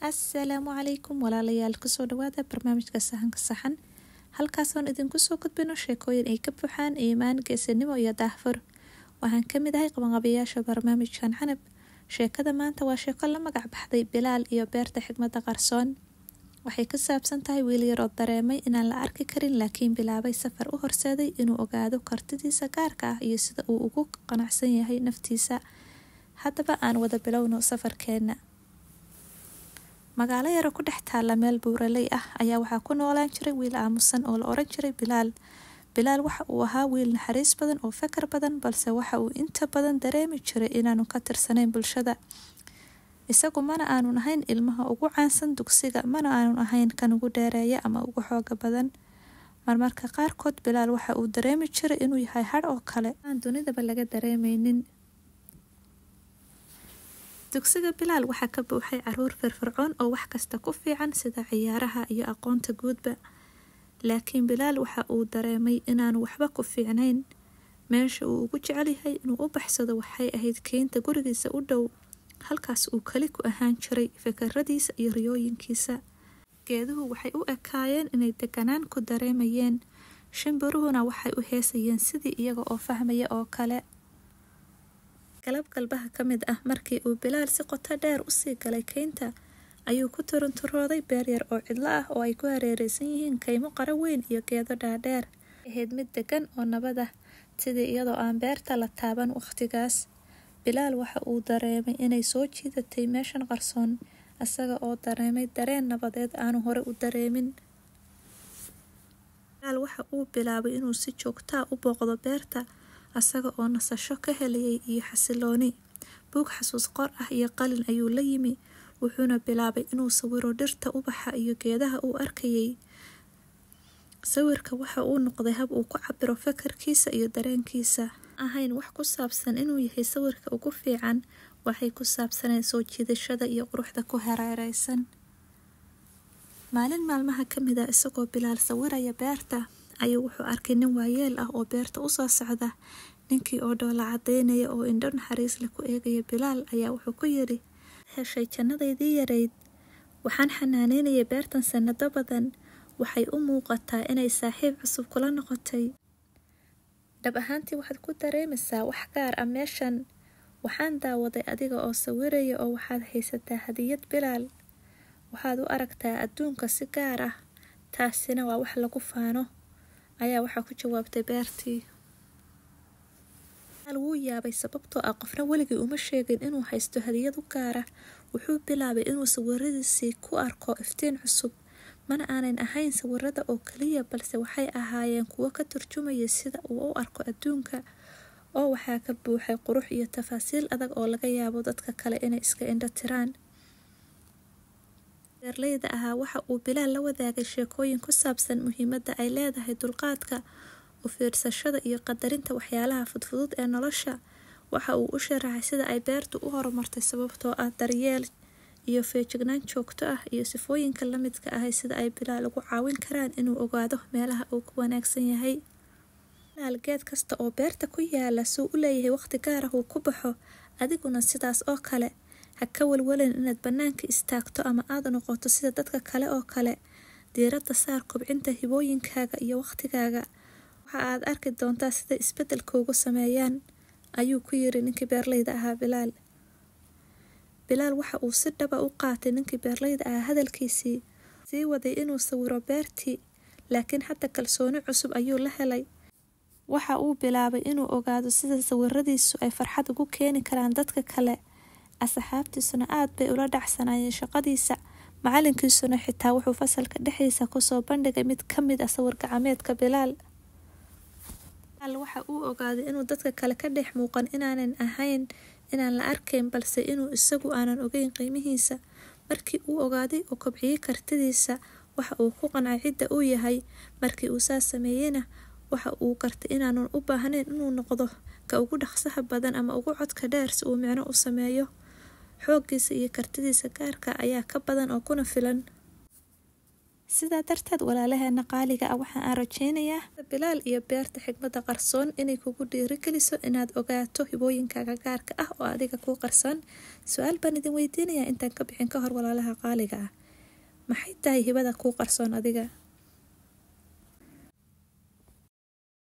Assalaamu calaykum walaalayaal, kusoo dhawaada barnaamijka Sahanka Saxan, halkaasoon idinku soo gudbino sheekooyin ay ka buuxaan iimaan, geesinimo iyo daahfur. Waxaan ka mid ahay qabanqabiyaasha barnaamijkan Canab. Sheekada maanta waa sheeko la magac baxday Bilaal iyo Beerta Xigmadda Qarsoon. Waxay ku saabsan tahay wiil yar oo dareemay inaan la arki karin, laakiin bilaabay safar u horseeday inuu ogaado kartidiisa gaarka ah iyo sida uu ugu qanacsan yahay naftiisa. Haddaba aan wada bilowno safarkeena. Magaalo yaro ku dhex taalla meel buuraley ah ayaa waxaa ku noolaan jiray wiil aamusan oo la oran jiray Bilaal. Bilaal waxa uu ahaa wiil naxariis badan oo fakar badan, balse waxa uu inta badan dareemi jiray inaanu ka tirsanayn bulshada. Isagu mana aanun ahayn ilmaha ugu caansan dugsiga, mana aanun ahayn kan ugu dheereeya ama ugu xooga badan. Marmarka qaarkood Bilaal waxa uu dareemi jiray inuu yahay hadh oo kale aan dunidaba laga dareemeynin. Dugsiga Bilaal waxaa ka buuxay caruur firfircoon oo wax kasta ku fiican, sida ciyaaraha iyo aqoonta guudba. Laakiin Bilaal waxa uu dareemay inaanu waxba ku fiicnayn. Meesha uu ugu jecel yahay inuu u baxsado waxay ahayd keynta gurigiisa u dhow, halkaas uu kali ku ahaan jiray fikradiisa iyo riyooyinkiisa. Geeduhu waxay u ekaayeen inay deganaan ku dareemayeen, shimbiruhuna waxay u heesayeen sidii iyaga oo fahmaya oo kale. Galab galbaha ka mid ah, markii uu Bilaal si qoto dheer usii galay keynta, ayuu ku turunturooday beer yar oo cidlo ah oo ay ku hareereysan yihiin kaymo qaro weyn iyo geedo dhaadheer. Ahayd mid degan oo nabad ah, sidii iyadoo aan beerta la taaban wakhtigaas. Bilaal waxa uu dareemay inay soo jiidatay meeshan qarsoon, isaga oo dareemay dareen nabadeed aanu hore u dareemin. Bilaal waxa uu bilaabay inuu si joogto ah u booqdo beerta, isaga oo nasasho ka helayay iyo xasilooni. Buug xasuus qor ah iyo qalin ayuu la yimi, wuxuuna bilaabay inuu sawiro dhirta, ubaxa iyo geedaha uu arkayay. Sawirka waxa uu noqday hab uu ku cabiro fakarkiisa iyo dareenkiisa. Ma ahayn wax ku saabsan inuu yahay sawirka ugu fiican, waxay ku saabsanayd soo jiidashada iyo quruxda ku hareereysan. Maalin maalmaha ka mid ah, isagoo Bilaal sawiraya beerta, ayuu wuxuu arkay nin waayeel ah oo beerta usoo socda. Ninkii oo dhoola cadeynaya oo indho naxariis leh ku eegaya Bilaal ayaa wuxuu ku yidhi, "Heshay jannadaydii yarayd. Waxaan xanaaneynayay beertan sanado badan. Waxay u muuqataa inay saaxiib cusub kula noqotay. Dhab ahaantii waxaad ku dareemaysaa wax gaar ah meeshan. Waxaan daawaday adiga oo sawiraya oo waxaad haysataa hadiyad, Bilaal. Waxaad u aragtaa adduunka si gaar ah. Taasina waa wax lagu faano," ayaa waxaa ku jawaabtay beertii. Bilaal wuu yaabay, sababtoo ah qofna weligii uma sheegin inuu haysto hadiyad u gaar ah. Wuxuu bilaabay inuu sawiradiisii ku arko iftiin cusub. Mana aanan ahayn sawirada oo kaliya, balse waxay ahaayeen kuwo ka turjumaya sida uu u arko adduunka, oo waxaa ka buuxay qurux iyo tafaasiil adag oo laga yaabo dadka kale inay iska indho tiraan. Beeraleyda ahaa waxa uu Bilaal la wadaagay sheekooyin ku saabsan muhiimadda ay leedahay dulqaadka, u fiirsashada iyo qadarinta waxyaalaha fudfudud ee nolosha. Waxa uu u sharaxay sida ay beertu u horumartay sababtoo ah daryeel iyo feejignaan joogto ah, iyo sifooyinka la midka ahi sida ay Bilaal ugu caawin karaan inuu ogaado meelaha uu ku wanaagsan yahay. "Bilaal, geed kasta oo beerta ku yaala suu u leeyahay waqti gaar ah uu ku baxo, adiguna sidaas oo kale. Ha ka walwalin inaad bannaanka istaagto ama aad noqoto sida dadka kale oo kale. Diiradda saar kobcinta hibooyinkaaga iyo waqtigaaga. Waxa aad arki doontaa sida isbeddel kuugu sameeyaan," ayuu ku yiri ninkii beeraleyda ahaa Bilaal. Bilaal waxa uu si dhab ah u qaatay ninkii beeraleyda ahaa hadalkiisii, sii waday inuu sawiro beertii, laakiin hadda kalsooni cusub ayuu la helay. Waxa uu bilaabay inuu ogaado sida sawiradiisu ay farxad ugu keeni karaan dadka kale. Asxaabtiisuna aad bay ula dhacsanaayeen shaqadiisa. Macalinkiisuna xitaa wuxuu fasalka dhexdiisa kusoo bandhigay mid ka mid ah sawir gacmeedka Bilaal. Bilaal waxa uu ogaaday inuu dadka kale ka dhex muuqan inaanan ahayn inaan la arkayn, balse inuu isagu aanan ogeyn qiimihiisa. Markii uu ogaaday oo kobciyay kartidiisa, waxa uu ku qancay cidda uu yahay. Markii uu saas sameeyeyna, waxa uu gartay inaanu u baahnayn inuu noqdo ka ugu dhaqsaha badan ama ugu codka dheer si uu micno u sameeyo. Xooggiisa iyo kartidiisa gaarka ayaa ka badan oo kuna filan. Sidaa darteed, walaalaheena qaaliga ah, waxa aan rajeynayaa Bilaal iyo Beerta Xigmadda Qarsoon inay kugu dhiirigeliso inaad ogaato hibooyinkaaga gaarka ah oo adiga kuu qarsoon. Su-aal baan idin weydiinayaa intaan ka bixin ka hor, walaalaha qaaliga ah: maxay tahay hibada kuu qarsoon adiga?